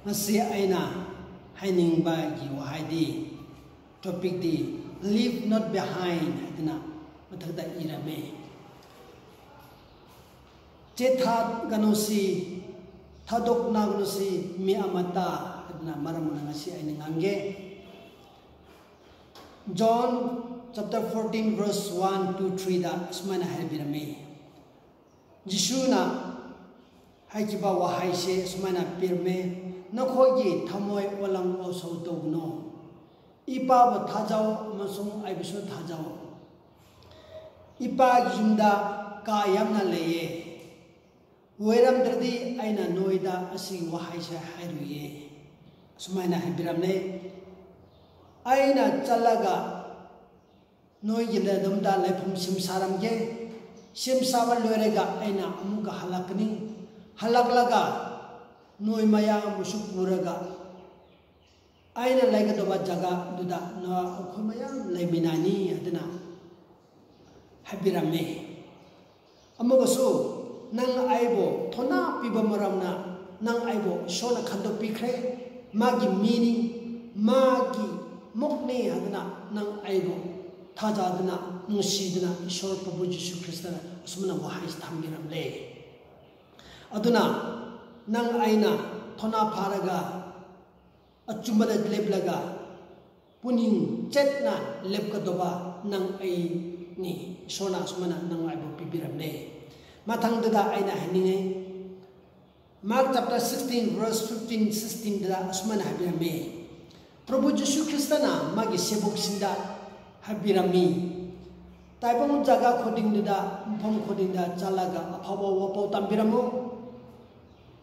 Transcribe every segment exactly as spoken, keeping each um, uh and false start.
ꯉꯁꯤ ꯑꯩꯅ ꯍꯥꯏꯅꯤꯡꯕꯒꯤ ꯋꯥꯍꯩꯗꯤ, ꯇꯣꯄꯤꯛꯇꯤ "Leave not behind" ꯍꯥꯏꯗꯅ ꯃꯊꯛꯇ ꯏꯔꯝꯃꯦ꯫ "ꯆꯦꯊꯥꯒꯅꯨꯁꯤ, ꯊꯥꯗꯣꯛꯅꯒꯅꯨꯁꯤ ꯃꯤ ꯑꯃꯠꯇ" ꯍꯥꯏꯗꯅ ꯃꯔꯝ ꯑꯣꯏꯅ ꯉꯁꯤ ꯑꯩꯅ ꯉꯥꯡꯒꯦ꯫ John chapter fourteen verse one to three ꯗ ꯑꯁꯨꯃꯥꯏꯅ ꯍꯥꯏꯕꯤꯔꯝꯃꯤ꯫ ꯖꯤꯁꯨꯅ ꯍꯥꯏꯈꯤꯕ ꯋꯥꯍꯩꯁꯦ ꯑꯁꯨꯃꯥꯏꯅ ꯄꯤꯔꯝꯃꯦ, "ꯅꯈꯣꯏꯒꯤ ꯊꯃꯣꯏ ꯋꯥꯂꯪ ꯋꯥꯁꯧ ꯇꯧꯒꯅꯨ꯫ ꯏꯄꯥꯕꯨ ꯊꯥꯖꯧ ꯑꯃꯁꯨꯡ ꯑꯩꯕꯨꯁꯨ ꯊꯥꯖꯧ꯫ ꯏꯄꯥꯒꯤ ꯌꯨꯝꯗ ꯀꯥ ꯌꯥꯝꯅ ꯂꯩꯌꯦ꯫ ꯑꯣꯏꯔꯝꯗ꯭ꯔꯗꯤ ꯑꯩꯅ ꯅꯣꯏꯗ ꯑꯁꯤꯒꯤ ꯋꯥꯍꯩꯁꯦ ꯍꯥꯏꯔꯨꯏꯌꯦ"꯫ ꯑꯁꯨꯃꯥꯏꯅ ꯍꯥꯏꯕꯤꯔꯝꯂꯦ꯫ "ꯑꯩꯅ ꯆꯠꯂꯒ ꯅꯣꯏꯒꯤ ꯂꯩꯐꯝꯗ ꯂꯩꯐꯝ ꯁꯦꯝ ꯁꯥꯔꯝꯒꯦ꯫ ꯁꯦꯝ ꯁꯥꯕ ꯂꯣꯏꯔꯒ ꯑꯩꯅ ꯑꯃꯨꯛꯀ ꯍꯜꯂꯛꯀꯅꯤ꯫ ꯍꯜꯂꯛꯂꯒ ꯅꯣꯏ ꯃꯌꯥꯝꯕꯨꯁꯨ ꯄꯨꯔꯒ ꯑꯩꯅ ꯂꯩꯒꯗꯕ ꯖꯒꯥꯗꯨꯗ ꯅꯈꯣꯏ ꯃꯌꯥꯝ ꯂꯩꯃꯤꯟꯅꯅꯤ" ꯍꯥꯏꯗꯅ ꯍꯥꯏꯕꯤꯔꯝꯃꯦ꯫ ꯑꯃꯨꯛꯀꯁꯨ, "ꯅꯪ ꯑꯩꯕꯨ ꯊꯧꯅꯥ ꯄꯤꯕ ꯃꯔꯝꯅ ꯅꯪ ꯑꯩꯕꯨ ꯏꯁꯣꯔꯅ ꯈꯟꯗꯣꯛꯄꯤꯈ꯭ꯔꯦ꯫ ꯃꯥꯒꯤ ꯃꯤꯅꯤ, ꯃꯥꯒꯤ ꯃꯨꯛꯅꯤ ꯍꯥꯏꯗꯅ ꯅꯪ ꯑꯩꯕꯨ ꯊꯥꯖꯗꯨꯅ, ꯅꯨꯡꯁꯤꯗꯨꯅ ꯏꯁꯣꯔ ꯄ꯭ꯔꯚꯨ ꯖꯤꯁꯨ ꯈ꯭ꯔꯤꯁꯇꯅ ꯑꯁꯨꯝꯅ ꯋꯥꯍꯩ ꯊꯝꯕꯤꯔꯝꯂꯦ꯫ ꯑꯗꯨꯅ ꯅꯪ ꯑꯩꯅ ꯊꯧꯅꯥ ꯐꯥꯔꯒ ꯑꯆꯨꯝꯕꯗ ꯂꯦꯞꯂꯒ ꯄꯨꯛꯅꯤꯡ ꯆꯦꯠꯅ ꯂꯦꯞꯀꯗꯧꯕ ꯅꯪ ꯑꯩꯅꯤ꯫ ꯏꯁꯣꯔꯅ ꯑꯁꯨꯃꯥꯏꯅ ꯅꯪ ꯑꯩꯕꯨ ꯄꯤꯕꯤꯔꯝꯂꯦ"꯫ ꯃꯊꯪꯗꯨꯗ ꯑꯩꯅ ꯍꯥꯏꯅꯤꯡꯉꯤ, Mark chapter sixteen verse fifteen, sixteen ꯗ ꯑꯁꯨꯃꯥꯏꯅ ꯍꯥꯏꯕꯤꯔꯝꯃꯦ꯫ ꯄ꯭ꯔꯚꯨ ꯖꯤꯁꯨ ꯈ꯭ꯔꯤꯁꯇꯅ ꯃꯥꯒꯤ ꯁꯦꯕꯣꯛꯁꯤꯡꯗ ꯍꯥꯏꯕꯤꯔꯝꯃꯤ, "ꯇꯥꯏꯕꯪ ꯖꯒꯥ ꯈꯨꯗꯤꯡꯗꯨꯗ, ꯃꯐꯝ ꯈꯨꯗꯤꯡꯗ ꯆꯠꯂꯒ ꯑꯐꯕ ꯋꯥꯄꯥꯎ ꯇꯝꯕꯤꯔꯝꯃꯨ꯫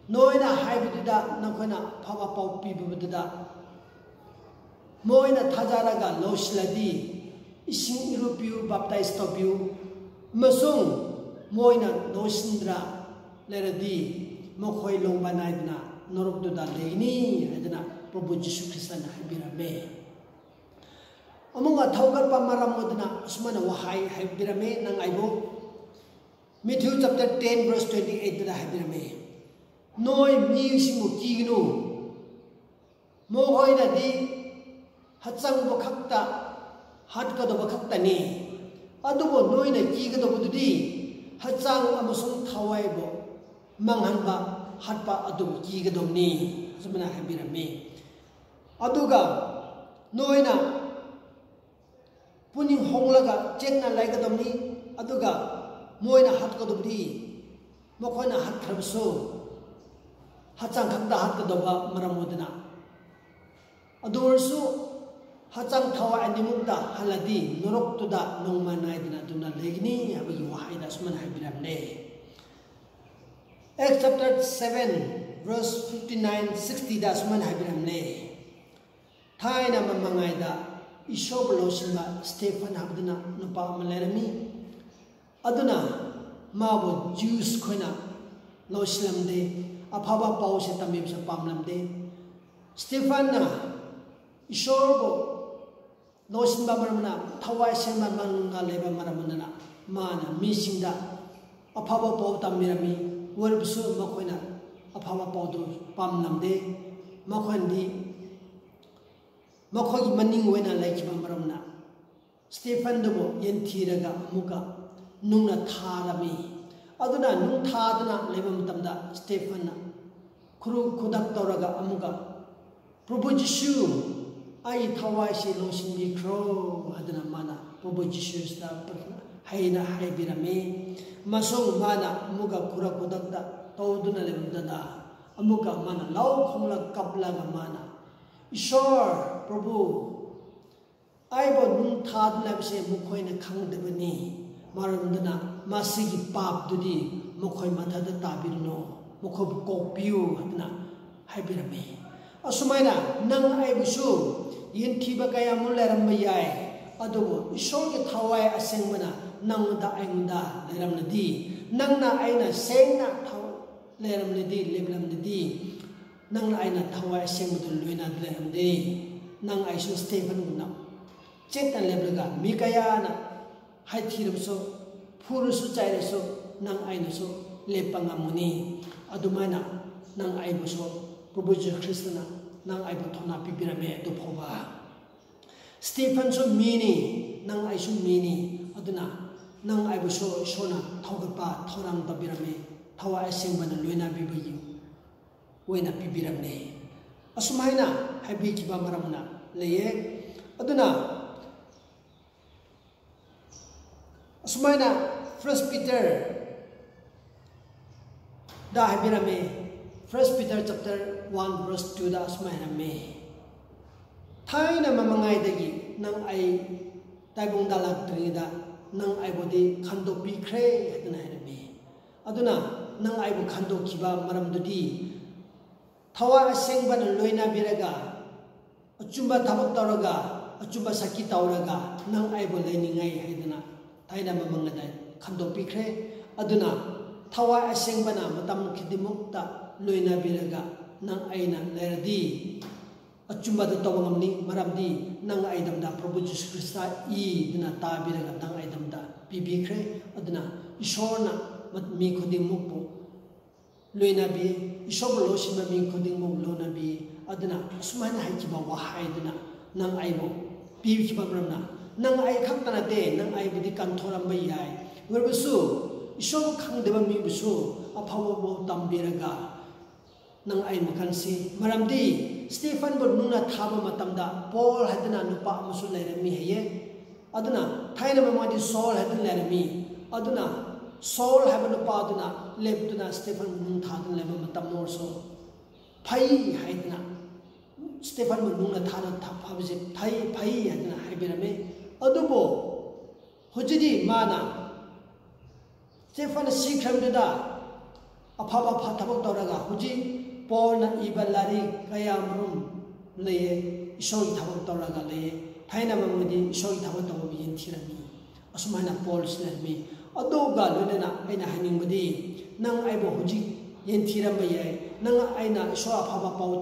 ꯅꯣꯏꯅ ꯍꯥꯏꯕꯗꯨꯗ ꯅꯈꯣꯏꯅ ꯑꯐꯕ ꯄꯥꯎ ꯄꯤꯕꯗꯨꯗ ꯃꯣꯏꯅ ꯊꯥꯖꯔꯒ ꯂꯧꯁꯤꯜꯂꯗꯤ, ꯏꯁꯤꯡ ꯏꯔꯨꯕꯤꯌꯨ, ꯕꯥꯞꯇꯥꯏꯖ ꯇꯧꯕꯤꯌꯨ, ꯑꯃꯁꯨꯡ ꯃꯣꯏꯅ ꯂꯧꯁꯤꯟꯗ꯭ꯔ ꯂꯩꯔꯗꯤ, ꯃꯈꯣꯏ ꯂꯣꯡꯕ ꯅꯥꯏꯗꯅ ꯅꯔꯛꯇꯨꯗ ꯂꯩꯒꯅꯤ" ꯍꯥꯏꯗꯅ ꯄ꯭ꯔꯚꯨ ꯖꯤꯁꯨ ꯈ꯭ꯔꯤꯁꯇꯅ ꯍꯥꯏꯕꯤꯔꯝꯃꯦ꯫ ꯑꯃꯨꯛꯀ ꯊꯧꯒꯠꯄ ꯃꯔꯝ ꯑꯣꯏꯗꯨꯅ ꯑꯁꯨꯃꯥꯏꯅ ꯋꯥꯍꯩ ꯍꯥꯏꯕꯤꯔꯝꯃꯦ, ꯅꯪ ꯑꯩꯕꯨ꯫ Matthew chapter ten verse twenty eight ꯗ ꯍꯥꯏꯕꯤꯔꯝꯃꯦ, "ꯅꯣꯏ ꯃꯤꯁꯤꯡꯕꯨ ꯀꯤꯒꯅꯨ, ꯃꯈꯣꯏꯅꯗꯤ ꯍꯛꯆꯥꯡꯕꯨ ꯈꯛꯇ ꯍꯥꯠꯀꯗꯧꯕ ꯈꯛꯇꯅꯤ, ꯑꯗꯨꯕꯨ ꯅꯣꯏꯅ ꯀꯤꯒꯗꯧꯕꯗꯨꯗꯤ ꯍꯛꯆꯥꯡ ꯑꯃꯁꯨꯡ ꯊꯋꯥꯏꯕꯨ ꯃꯥꯡꯍꯟꯕ, ꯍꯥꯠꯄ ꯑꯗꯨꯕꯨ ꯀꯤꯒꯗꯧꯕꯅꯤ, ꯑꯁꯨꯃꯥꯏꯅ ꯍꯥꯏꯕꯤꯔꯝꯃꯤ꯫ ꯑꯗꯨꯒ ꯅꯣꯏꯅ ꯄꯨꯛꯅꯤꯡ ꯍꯣꯡꯂꯒ ꯆꯦꯠꯅ ꯂꯩꯒꯗꯕꯅꯤ꯫ ꯑꯗꯨꯒ ꯃꯣꯏꯅ ꯍꯥꯠꯀꯗꯕꯗꯤ, ꯃꯈꯣꯏꯅ ꯍꯥꯠꯈ꯭ꯔꯕꯁꯨ ꯍꯛꯆꯥꯡ ꯈꯛꯇ ꯍꯥꯠꯀꯗꯧꯕ ꯃꯔꯝ ꯑꯣꯏꯗꯅ, ꯑꯗꯨ ꯑꯣꯏꯔꯁꯨ ꯍꯛꯆꯥꯡ ꯊꯋꯥꯏ ꯑꯅꯤꯃꯛꯇ ꯍꯜꯂꯗꯤ ꯅꯔꯛꯇꯨꯗ ꯅꯣꯡꯃ ꯅꯥꯏꯗꯅ ꯑꯗꯨꯅ ꯂꯩꯒꯅꯤ ꯍꯥꯏꯕꯒꯤ ꯋꯥꯍꯩꯗ ꯑꯁꯨꯃꯥꯏꯅ ꯍꯥꯏꯕꯤꯔꯝꯂꯦ꯫ Acts chapter seven verse fifty nine sixty ꯗ ꯑꯁꯨꯃꯥꯏꯅ ꯍꯥꯏꯕꯤꯔꯝꯂꯦ꯫ ꯊꯥꯏꯅ ꯃꯃꯥꯡꯉꯩꯗ ꯏꯁꯣꯔꯕꯨ ꯂꯧꯁꯤꯟꯕ ꯁ꯭ꯇꯦꯐꯟ ꯍꯥꯏꯕꯗꯨꯅ ꯅꯨꯄꯥ ꯑꯃ ꯂꯩꯔꯝꯃꯤ꯫ ꯑꯗꯨꯅ ꯃꯥꯕꯨ ꯖ꯭ꯌꯨꯁ ꯈꯣꯏꯅ ꯂꯧꯁꯤꯜꯂꯝꯗꯦ, ꯑꯐꯕ ꯄꯥꯎꯁꯦ ꯇꯝꯕꯤꯕꯁꯨ ꯄꯥꯝꯂꯝꯗꯦ꯫ ꯁ꯭ꯇꯦꯐꯟꯅ ꯏꯁꯣꯔꯕꯨ ꯂꯧꯁꯤꯟꯕ ꯃꯔꯝꯅ, ꯊꯋꯥꯏ ꯁꯦꯡꯕ ꯃꯅꯨꯡꯗ ꯂꯩꯕ ꯃꯔꯝ ꯑꯗꯨꯅ ꯃꯥꯅ ꯃꯤꯁꯤꯡꯗ ꯑꯐꯕ ꯄꯥꯎ ꯇꯝꯕꯤꯔꯝꯃꯤ꯫ ꯑꯣꯏꯔꯕꯁꯨ ꯃꯈꯣꯏꯅ ꯑꯐꯕ ꯄꯥꯎꯗꯨ ꯄꯥꯝꯂꯝꯗꯦ꯫ ꯃꯈꯣꯏꯅꯗꯤ ꯃꯈꯣꯏꯒꯤ ꯃꯅꯤꯡ ꯑꯣꯏꯅ ꯂꯩꯈꯤꯕ ꯃꯔꯝꯅ ꯁ꯭ꯇꯦꯐꯟꯗꯨꯕꯨ ꯌꯦꯟꯊꯤꯔꯒ ꯑꯃꯨꯛꯀ ꯅꯨꯡꯅ ꯊꯥꯔꯝꯃꯤ꯫ ꯑꯗꯨꯅ ꯅꯨꯡ ꯊꯥꯗꯨꯅ ꯂꯩꯕ ꯃꯇꯝꯗ ꯁ꯭ꯇꯦꯐꯟꯅ ꯈꯨꯔꯨ ꯈꯨꯗꯛ ꯇꯧꯔꯒ ꯑꯃꯨꯛꯀ "ꯄ꯭ꯔꯚꯨ ꯖꯤꯁꯨ, ꯑꯩ ꯊꯋꯥꯏꯁꯤ ꯂꯧꯁꯤꯟꯕꯤꯈ꯭ꯔꯣ" ꯍꯥꯏꯗꯨꯅ ꯃꯥꯅ ꯄ꯭ꯔꯚꯨ ꯖꯤꯁꯨꯗ ꯍꯩꯅ ꯍꯥꯏꯕꯤꯔꯝꯃꯤ꯫ ꯑꯃꯁꯨꯡ ꯃꯥꯅ ꯑꯃꯨꯛꯀ ꯈꯨꯔꯛ ꯈꯨꯗꯛꯇ ꯇꯧꯗꯨꯅ ꯂꯩꯕꯗꯨꯗ ꯑꯃꯨꯛꯀ ꯃꯥꯅ ꯂꯧ ꯈꯣꯡꯂ ꯀꯞꯂꯒ ꯃꯥꯅ, "ꯏꯁꯣꯔ, ꯄ꯭ꯔꯚꯨ, ꯑꯩꯕꯨ ꯅꯨꯡ ꯊꯥꯗꯨꯅ ꯂꯩꯕꯁꯦ ꯃꯈꯣꯏꯅ ꯈꯪꯗꯕꯅꯤ꯫ ꯃꯔꯝꯗꯨꯅ ꯃꯁꯤꯒꯤ ꯄꯥꯞꯇꯨꯗꯤ ꯃꯈꯣꯏ ꯃꯊꯛꯇ ꯇꯥꯕꯤꯔꯨꯅꯨ, ꯃꯈꯣꯏꯕꯨ ꯀꯣꯛꯄꯤꯌꯨ" ꯍꯥꯏꯗꯨꯅ ꯍꯥꯏꯕꯤꯔꯝꯃꯤ꯫ ꯑꯁꯨꯃꯥꯏꯅ ꯅꯪ ꯑꯩꯕꯨꯁꯨ ꯌꯦꯟꯊꯤꯕ ꯀꯌꯥ ꯑꯃ ꯂꯩꯔꯝꯕ ꯌꯥꯏ, ꯑꯗꯨꯕꯨ ꯏꯁꯣꯔꯒꯤ ꯊꯋꯥꯏ ꯑꯁꯦꯡꯕꯅ ꯅꯪꯉꯣꯟꯗ, ꯑꯩꯉꯣꯟꯗ ꯂꯩꯔꯝꯂꯗꯤ, ꯅꯪꯅ ꯑꯩꯅ ꯁꯦꯡꯅ ꯊ-, ꯂꯩꯔꯝꯂꯗꯤ, ꯂꯦꯞꯂꯝꯂꯗꯤ, ꯅꯪꯅ ꯑꯩꯅ ꯊꯋꯥꯏ ꯑꯁꯦꯡꯕꯗꯨ ꯂꯣꯏꯅ ꯂꯩꯔꯝꯗꯦ꯫ ꯅꯪ ꯑꯩꯁꯨ ꯁ꯭ꯇꯦꯐꯟꯒꯨꯝꯅ ꯆꯦꯠꯅ ꯂꯦꯞꯂꯒ ꯃꯤ ꯀꯌꯥꯅ ꯍꯥꯏꯊꯤꯔꯕꯁꯨ, ꯐꯨꯔꯁꯨ ꯆꯩꯔꯁꯨ, ꯅꯪ ꯑꯩꯅꯁꯨ ꯂꯦꯞꯄ ꯉꯝꯒꯅꯤ꯫ ꯑꯗꯨꯃꯥꯏꯅ ꯅꯪ ꯑꯩꯕꯨꯁꯨ ꯄ꯭ꯔꯚꯨ ꯖꯤꯁꯨ ꯈ꯭ꯔꯤꯁꯇꯅ ꯅꯪ ꯑꯩꯕꯨ ꯊꯧꯅꯥ ꯄꯤꯕꯤꯔꯝꯃꯦ꯫ ꯑꯗꯨ ꯐꯥꯎꯕ ꯁ꯭ꯇꯦꯐꯟꯁꯨ ꯃꯤꯅꯤ, ꯅꯪ ꯑꯩꯁꯨ ꯃꯤꯅꯤ꯫ ꯑꯗꯨꯅ ꯅꯪ ꯑꯩꯕꯨꯁꯨ ꯏꯁꯣꯔꯅ ꯊꯧꯒꯠꯄ ꯊꯧꯔꯥꯡ ꯇꯧꯕꯤꯔꯝꯃꯤ, ꯊꯋꯥꯏ ꯑꯁꯦꯡꯕꯅ ꯂꯣꯏꯅꯕꯤꯕꯒꯤ ꯑꯣꯏꯅ ꯄꯤꯕꯤꯔꯝꯃꯤ꯫ ꯑꯁꯨꯃꯥꯏꯅ ꯍꯥꯏꯕꯤꯈꯤꯕ ꯃꯔꯝꯅ ꯂꯩꯌꯦ꯫ ꯑꯗꯨꯅ ꯑꯁꯨꯃꯥꯏꯅ ꯐꯥꯔꯁ ꯄꯤꯇꯔꯗ ꯍꯥꯏꯕꯤꯔꯝꯃꯤ꯫ First Peter chapter one verse ꯇꯨꯗ ꯑꯁꯨꯃꯥꯏꯅ ꯍꯥꯏꯔꯝꯃꯤ, "ꯊꯥꯏꯅ ꯃꯃꯥꯡꯉꯩꯗꯒꯤ ꯅꯪ ꯑꯩ ꯇꯥꯏꯕꯪꯗ ꯂꯥꯛꯇ꯭ꯔꯤꯉꯩꯗ ꯅꯪ ꯑꯩꯕꯨꯗꯤ ꯈꯟꯗꯣꯛꯄꯤꯈ꯭ꯔꯦ" ꯍꯥꯏꯗꯅ ꯍꯥꯏꯔꯝꯃꯤ꯫ ꯑꯗꯨꯅ ꯅꯪ ꯑꯩꯕꯨ ꯈꯟꯗꯣꯛꯈꯤꯕ ꯃꯔꯝꯗꯨꯗꯤ ꯊꯋꯥꯏ ꯑꯁꯦꯡꯕꯅ ꯂꯣꯏꯅꯕꯤꯔꯒ, ꯑꯆꯨꯝꯕ ꯊꯕꯛ ꯇꯧꯔꯒ, ꯑꯆꯨꯝꯕ ꯁꯥꯈꯤ ꯇꯧꯔꯒ ꯅꯪ ꯑꯩꯕꯨ ꯂꯩꯅꯤꯡꯉꯥꯏ ꯍꯥꯏꯗꯅ ꯊꯥꯏꯅ ꯃꯃꯥꯡꯉꯩꯗ ꯈꯟꯗꯣꯛꯄꯤꯈ꯭ꯔꯦ꯫ ꯑꯗꯨꯅ ꯊꯋꯥꯏ ꯑꯁꯦꯡꯕꯅ ꯃꯇꯝ ꯈꯨꯗꯤꯡꯃꯛꯇ ꯂꯣꯏꯅꯕꯤꯔꯒ ꯅꯪ ꯑꯩꯅ ꯂꯩꯔꯗꯤ ꯑꯆꯨꯝꯕꯗ ꯇꯧꯕ ꯉꯝꯅꯤ꯫ ꯃꯔꯝꯗꯤ ꯅꯪ ꯑꯩꯗꯝꯗ ꯄ꯭ꯔꯚꯨ ꯖꯤꯁꯨ ꯈ꯭ꯔꯤꯁꯇ ꯏꯗꯨꯅ ꯇꯥꯕꯤꯔꯒ ꯅꯪ ꯑꯩꯗꯝꯗ ꯄꯤꯕꯤꯈ꯭ꯔꯦ꯫ ꯑꯗꯨꯅ ꯏꯁꯣꯔꯅ ꯃ-, ꯃꯤ ꯈꯨꯗꯤꯡꯃꯛꯄꯨ ꯂꯣꯏꯅꯕꯤ, ꯏꯁꯣꯔꯕꯨ ꯂꯧꯁꯤꯟꯕ ꯃꯤ ꯈꯨꯗꯤꯡꯃꯛ ꯂꯣꯏꯅꯕꯤ꯫ ꯑꯗꯨꯅ ꯑꯁꯨꯃꯥꯏꯅ ꯍꯥꯏꯈꯤꯕ ꯋꯥꯍꯩꯗꯨꯅ ꯅꯪ ꯑꯩꯕꯨ ꯄꯤꯈꯤꯕ ꯃꯔꯝꯅ ꯅꯪ ꯑꯩ ꯈꯛꯇ ꯅꯠꯇꯦ, ꯅꯪ ꯑꯩꯕꯨꯗꯤ ꯀꯟꯊꯣꯔꯝꯕ ꯌꯥꯏ꯫ ꯑꯣꯏꯔꯕꯁꯨ ꯏꯁꯣꯔꯕꯨ ꯈꯪꯗꯕ ꯃꯤꯕꯨꯁꯨ ꯑꯐꯕꯕꯨ ꯇꯝꯕꯤꯔꯒ ꯅꯪ ꯑꯩ ꯃꯈꯜꯁꯤ꯫ ꯃꯔꯝꯗꯤ ꯁ꯭ꯇꯦꯐꯟꯕꯨ ꯅꯨꯡꯅ ꯊꯥꯕ ꯃꯇꯝꯗ ꯄꯣꯜ ꯍꯥꯏꯗꯅ ꯅꯨꯄꯥ ꯑꯃꯁꯨ ꯂꯩꯔꯝꯃꯤ ꯍꯥꯏꯌꯦ꯫ ꯑꯗꯨꯅ ꯊꯥꯏꯅ ꯃꯃꯥꯡꯗꯤ ꯁꯣꯜ ꯍꯥꯏꯗꯨꯅ ꯂꯩꯔꯝꯃꯤ꯫ ꯑꯗꯨꯅ ꯁꯣꯜ ꯍꯥꯏꯕ ꯅꯨꯄꯥ ꯑꯗꯨꯅ ꯂꯦꯞꯇꯨꯅ ꯁ꯭ꯇꯦꯐꯟꯕꯨ ꯅꯨꯡ ꯊꯥꯗꯨꯅ ꯂꯩꯕ ꯃꯇꯝ ꯑꯣꯏꯔꯁꯨ ꯐꯩ ꯍꯥꯏꯗꯅ ꯁ꯭ꯇꯦꯐꯟꯕꯨ ꯅꯨꯡꯅ ꯊꯥꯅ ꯊꯥ-, ꯐꯥꯕꯁꯦ ꯐꯩ, ꯐꯩ ꯍꯥꯏꯗꯅ ꯍꯥꯏꯕꯤꯔꯝꯃꯤ꯫ ꯑꯗꯨꯕꯨ ꯍꯧꯖꯤꯛꯇꯤ ꯃꯥꯅ ꯁ꯭ꯇꯦꯐꯟ ꯁꯤꯈ꯭ꯔꯕꯗꯨꯗ ꯑꯐꯕ ꯐ-, ꯊꯕꯛ ꯇꯧꯔꯒ ꯍꯧꯖꯤꯛ ꯄꯣꯜꯅ ꯏꯕ ꯂꯥꯏꯔꯤꯛ ꯀꯌꯥ ꯃꯔꯨꯝ ꯂꯩꯌꯦ, ꯏꯁꯣꯔꯒꯤ ꯊꯕꯛ ꯇꯧꯔꯒ ꯂꯩꯌꯦ꯫ ꯊꯥꯏꯅ ꯃꯃꯥꯡꯗꯤ ꯏꯁꯣꯔꯒꯤ ꯊꯕꯛ ꯇꯧꯕ ꯌꯦꯡꯊꯤꯔꯝꯃꯤ꯫ ꯑꯁꯨꯃꯥꯏꯅ ꯄꯣꯜꯁꯨ ꯂꯩꯔꯝꯃꯤ꯫ ꯑꯗꯨꯒ ꯂꯣꯏꯅꯅ ꯑꯩꯅ ꯍꯥꯏꯅꯤꯡꯕꯗꯤ ꯅꯪ ꯑꯩꯕꯨ ꯍꯧꯖꯤꯛ ꯌꯦꯡꯊꯤꯔꯝꯕ ꯌꯥꯏ, ꯅꯪ ꯑꯩꯅ ꯏꯁꯣꯔ ꯑꯐꯕ ꯄꯥꯎ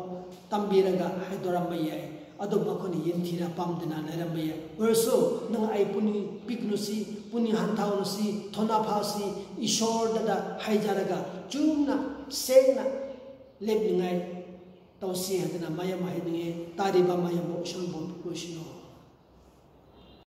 ꯇꯝꯕꯤꯔꯒ ꯍꯥꯏꯗꯣꯔꯝꯕ ꯌꯥꯏ꯫ ꯑꯗꯨ ꯃꯈꯣꯏꯅ ꯌꯦꯡꯊꯤꯔ ꯄꯥꯝꯗꯅ ꯂꯩꯔꯝꯕ ꯌꯥꯏ꯫ ꯑꯣꯏꯔꯁꯨ ꯅꯪ ꯑꯩ ꯄꯨꯛꯅꯤꯡ ꯄꯤꯛꯅꯨꯁꯤ, ꯄꯨꯛꯅꯤꯡ ꯍꯟꯊꯥꯎꯅꯨꯁꯤ, ꯊꯧꯅꯥ ꯐꯥꯁꯤ, ꯏꯁꯣꯔꯗ ꯍꯥꯏꯖꯔꯒ ꯆꯨꯝꯅ ꯁꯦꯡꯅ ꯂꯦꯞꯅꯤꯡꯉꯥꯏ ꯇꯧꯁꯤ ꯍꯥꯏꯗꯅ ꯃꯌꯥꯝ ꯍꯥꯏꯅꯤꯡꯉꯤ꯫ ꯇꯥꯔꯤꯕ ꯃꯌꯥꯝꯕꯨ ꯏꯁꯣꯔꯕꯨ ꯅꯨꯡꯁꯤꯅꯧ꯫